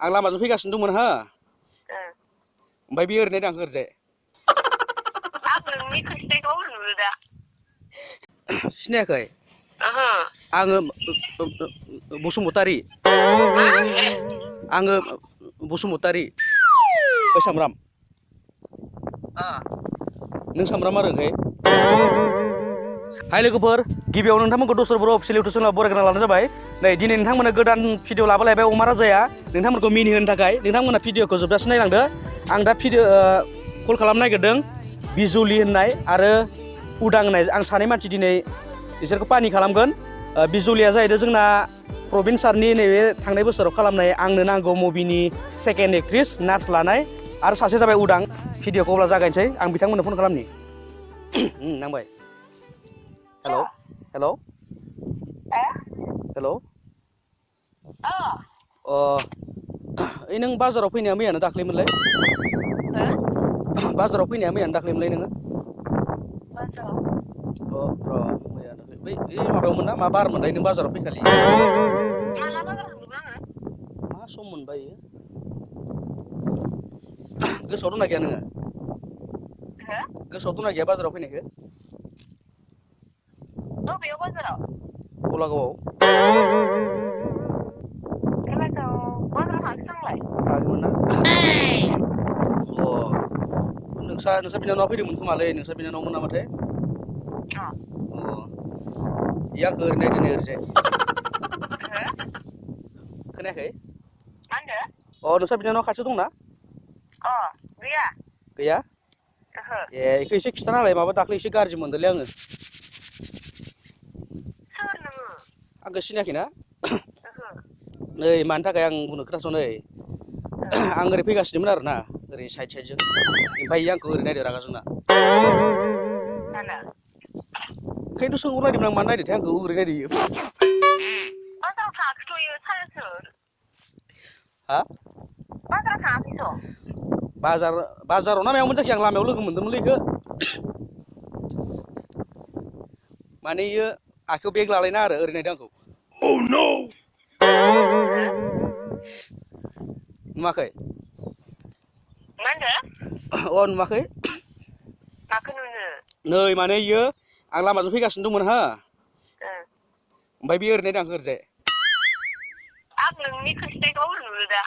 आं लामाजों फैगासिनो दंमोन हो ओमफ्राय बे ओरैनो दांखो ओरैजाय आं नोंनि खोन्थानायखौ नुयो दा सिनायाखै आङो बसुमतारी आङो बसुमतारी ओइ सामब्राम नों सामब्राम आरो ओंखाय हाय लोगोफोर गिबियाव नोंथांमोनखौ दसर बर' अफिसियेल इउटुब चेनेलाव बरायना लानाय जाबाय नै दिनै नोंथांमोननो गोदान भिडिअ लाबोलायबाय अमा राजाया नोंथांमोनखौ मिनिहोनो थाखाय नोंथांमोना भिडिअखौ जोबजासिम नायलांदो आं दा भिडिअ कल खालामनो नागिरदों बिजुलि होननाय आरो उदां होननाय आं सानै मानसि दिनै बिसोरखौ पानि खालामगोन बिजुलिया जाहैदों जोंना प्रबिन सारनि नैबे थांनाय बोसोराव खालामनाय आंनो नांगौ मुभिनि सेकेन्ड एक्ट्रिस नार्स लानाय आरो सासे जाबाय उदां भिडिअखौ अब्ला जागायनोसै आं बिथांमोननो फन खालामनि नांबाय हेलौ हेलौ हेलौ ओइ नों बाजाराव फैनाया मैयानो दाख्लैमोनलाय बाजाराव फैनाया मैयानो दाख्लैमोनलाय नोङो मैया दाख्लै बै माबायावमोन ना मा बार मोनलाय नों बाजाराव फैखालि मा सम मोनबाय गोसोआव दंना गैया नोङो गोसोआव दंना गैया बाजाराव फैनायखौ बबेयाव बाजाराव गलागावआव बाजाराव थांसै नांलाय थाङोमोन ना नोंसा बिनानावा फैदोंमोन खोमालै नोंसा बिनानावमोन नामाथाय इयो आंखौ ओरैनो नायदों ओरैजाय खोनायाखै मा होनदो नोंसा बिनानावा खाथियाव दंना गैया गैया इखौ एसे खिथाना होलाय माबा दाख्लै एसे गाज्रि मोनदोंलै आङो सोर नोङो आंखौ सिनायाखैना नै मानि थाखाय आं बुंनो खोनासं नै आं ओरै फैगासिनोमोन आरोना ओरै साइडजों ओमफ्राय इयो आंखौ ओरै नायदो रागा जोंना ओंखायनोथ' सोंहरनायदोंमोन आं मानो नायदोंथाय आंखौ ओरै नायदो इयो बाजाराव थाङाखैथ' इयो सोर हा बाजाराव थाङाखैथ' बाजाराव ना मायावमोन जायखिया आं लामायाव लोगो मोनदोंमोनलै इखौ माने इयो आखाइयाव बेग लालायना आरो ओरै नायदों आंखौ नुवाखै मा होनदो नुवाखै माखौ नुनो नै माने इयो आं लामाजों फैगासिनो दंमोन हा ओमफ्राय बे ओरै नायदों आंखौ ओरैजाय आं नोंनि खोन्थानायखौ नुयो दा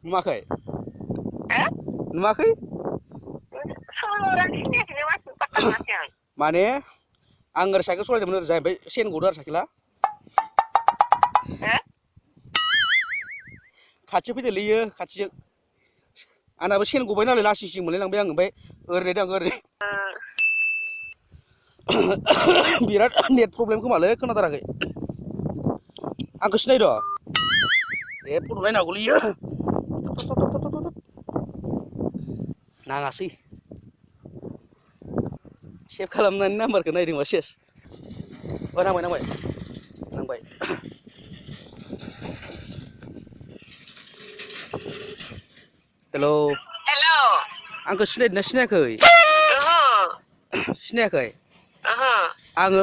नुवाखै नुवाखै माने आं ओरै साइकेल सलायदोंमोन ओरैजाय ओमफ्राय चेन गदों आरो साइकेला खाथियाव फैदोंलै इयो खाथिजों आंनाबो चेन गबाय नालाय लासिं सिं मोनलायलांबाय आं ओमफ्राय ओरै नायदों आं ओरै बिराद नेट प्रब्लेम खोमालै खोनाथाराखै आंखौ सिनायद' फट' नायनांगौलै इयो नाङासै सेभ खालामनानै नाम्बारखौ नायदोंबा सेस नांबाय हेलौ आंखौ सिनायदोंना सिनायाखै सिनायाखै आङो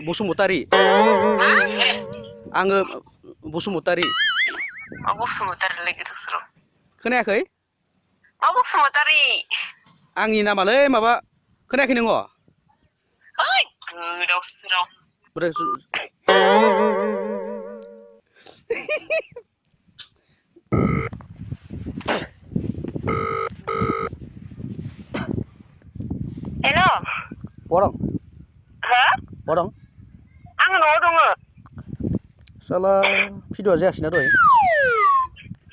बसुमतारी आङो बसुमतारी खोनायाखै आंनि नामालै माबा खोनायाखै नोङो हेलौ बहा दं आङो न'आव दङ साला भिडिअआ जायासैना दहाय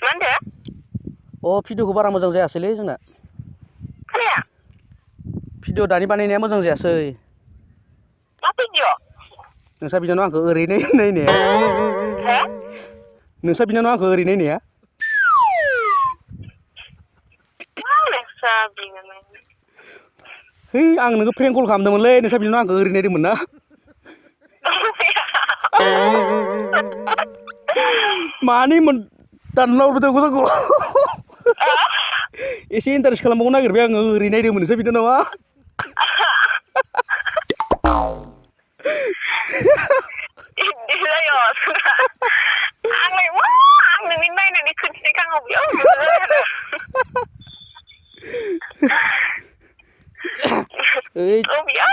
मा होनदो भिडिअखौ बारा मोजां जायासैलै जोंना खोनाया भिडिअ दानि बानायनाया मोजां जायासै मा भिडिअ नोंसा बिनानाव आंखौ ओरैनो नायनाया नोंसा बिनानाव आंखौ ओरै नायनाया है आं नोंखौ प्रेंक कल खालामदोंमोनलै नोंसा बिनानाव आंखौ ओरै नायदोंमोन ना मानि दानना हरबाय थागौ एसे इन्टारेस्ट खालामबावनो नागिरबाय आङो ओरै नायदोंमोन नोंसा बिनानावा ओइ अबिया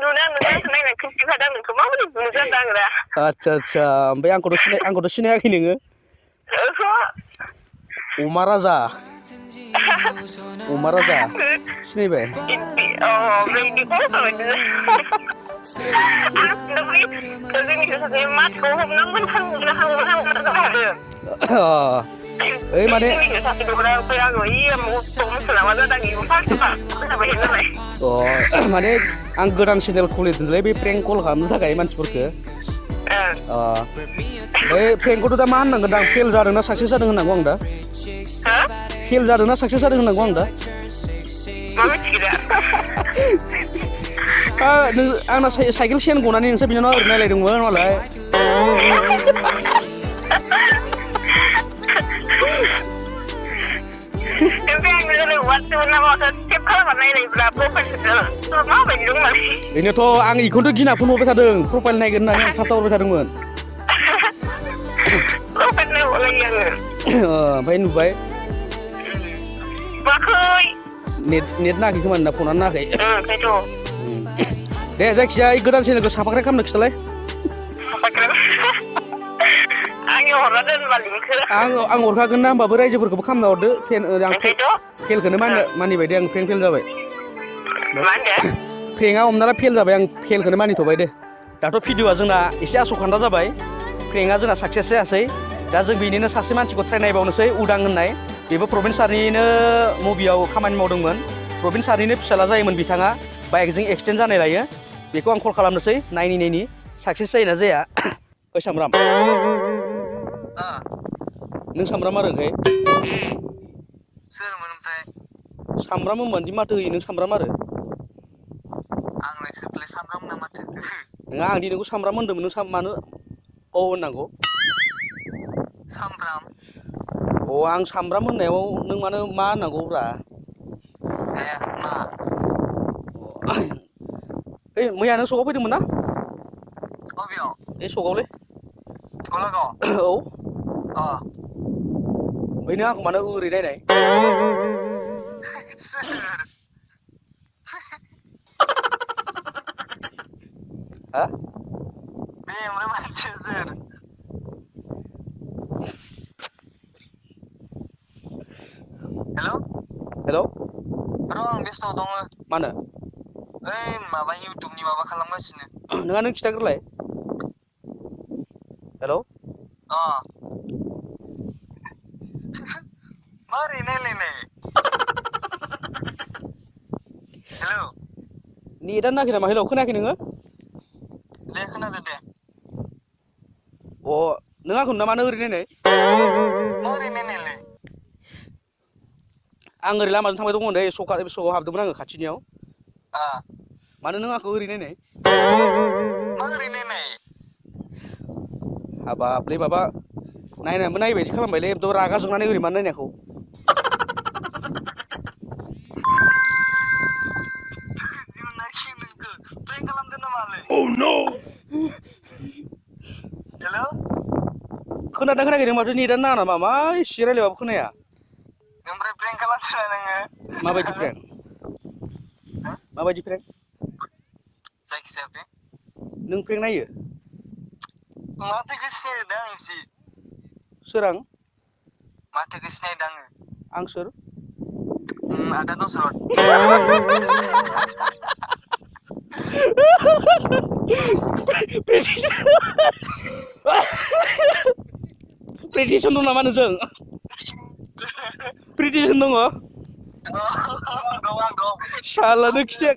नुना नोंखौ नायना खोन्थिफादों नोंखौ माबोरै बुनो जादों आं दा आदसा ओमफ्राय आंखौथ' सिनायाखै नोङो ओहो अमा राजा सिनायबाय बेबायदि कल खालामदों जोंनिखौ सासे माथोखौ हमनांगोन हांदों ओइ माने सासे दंना ओमफ्राय आङो मोनथिला मा जादों इयो फार्स्ट खोनाबाय नालाय माने आं गोदान चेनेल खुलिदोंलै बे प्रेंक कल खालामनो थाखाय मानसिफोरखौ बे प्रेंकखौथ' दा मा होननांगोन आं फेल जादोंना साक्सेस जादों होननांगौ आं दा फेल जादोंना साक्सेस जादों होननांगौ आं दा मा मिथिगोन आंना साइकेल चेन गनानै नोंसोर बिनानाव ओरैनो नायलायदोंमोन मालाय बेनोथ' आं इखौथ' गिना फन हरबाय थादों प्रफाइल नायगोन होननानै आं थाब हरबाय थादोंमोन ओमफ्राय नुबाय नेट नाङाखै खोमा ना फनानो नाङाखै दे जायखिजाया गोदान चेनेलखौ साबसक्राइब खालामनो खिथालाय आं हरखागोन ना होमबाबो रायजोफोरखौबो खालामना हरदो आं फेलखौनो मानिबाय दे आं प्रेंक फेल जाबाय प्रेंकआ हमना ला फेल जाबाय आं फेलखौनो मानिथ'बाय दे दाथ' भिडिअआ जोंना एसे आस'खान्दा जाबाय प्रेंकआ जोंना साक्सेस जायासै दा जों बेनिनो सासे मानसिखौ ट्राइ नायबावनोसै उदां होननाय बेबो प्रबिन सारनिनो मुभियाव खामानि मावदोंमोन प्रबिन सारनिनो फिसाला जायोमोन बिथाङा बाइकजों एक्सिडेन्ट जानाय लायो बेखौ आं कल खालामनोसै नायनि साक्सेस जायोना जाया ओइ सामब्राम नों सामब्राम आरो ओंखाय सोरमोन ओमफ्राय सामब्राम होनबादि माथो होयो नों सामब्राम आरो आंलाय सोरलाय सामब्राम ना माथो नोंहा आं नोंखौ सामब्राम होनदोंमोन नों मानो औ होननांगौ सामब्राम आं सामब्राम होननायाव नों मानो मा होननांगौब्रा मा ओइ मैया नों सकआव फैदोंमोन ना अबेयाव ए सकआवलै गलागाव औ ओमफ्राय नों आंखौ मानो ओरै नायनाय हा दे ओमफ्राय मानसिया सोर हेल' र' आं बेस्थ' दङ मानो ओइ माबा इउटुबनि माबा खालामगासिनो नोंहा नों खिथाग्रोलाय हेल' मारै नायलायनाय हेल' नेटानो नाङाखै नामा हेल' खोनायाखै नोङो दे खोनादो दे नों आंखौ ना मानो ओरै नायनाय मारै नायनायलाय आं ओरै लामाजों थांबाय दंमोन नै सकआव हाबदोंमोन आङो खाथिनियाव मानो नों आंखौ ओरै नायनाय मा ओरै नायनाय हाबाबलै माबा नायनानैबो नायबायदि खालामबायलै एकदम रागा जोंनानै ओरै मानो नायनायखौ प्रेंक खालामदों नामालै हेल' खोनादों खोनायाखै नों माथो नेटानो नाङा नामा मा एसे रायलायबाबो खोनाया ओमफ्राय प्रेंक खालामदों नोङो माबायदि प्रेंक जायखिजाया प्रेंक नों प्रेंक नायो माथोखौ सिनायदों आं एसे सोर आं माथोखौ सिनायदों आङो आं सोर आदा दसरथ प्रेडिसन दं नामा नोंजों प्रेडिसन दङ सालानो खिथाया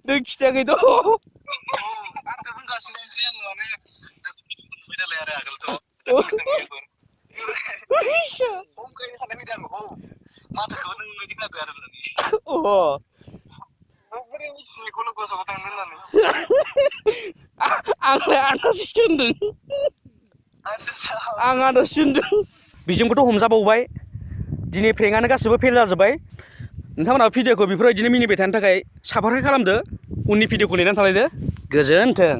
नों खिथायाखैथ' आंलाय आन्दाससो होनदों आं आन्दाससो होनदों बिजोंबोथ' हमजाबावबाय दिनै प्रेंकआनो गासिबो फेल जाजोब्बाय नोंथांमोनहा भिडिअखौ बेफोरबायदिनो मिनिबाय थानो थाखाय साबस्क्राइब खालामदो उननि भिडिअखौ नेनानै थालायदो गोजोन्थों।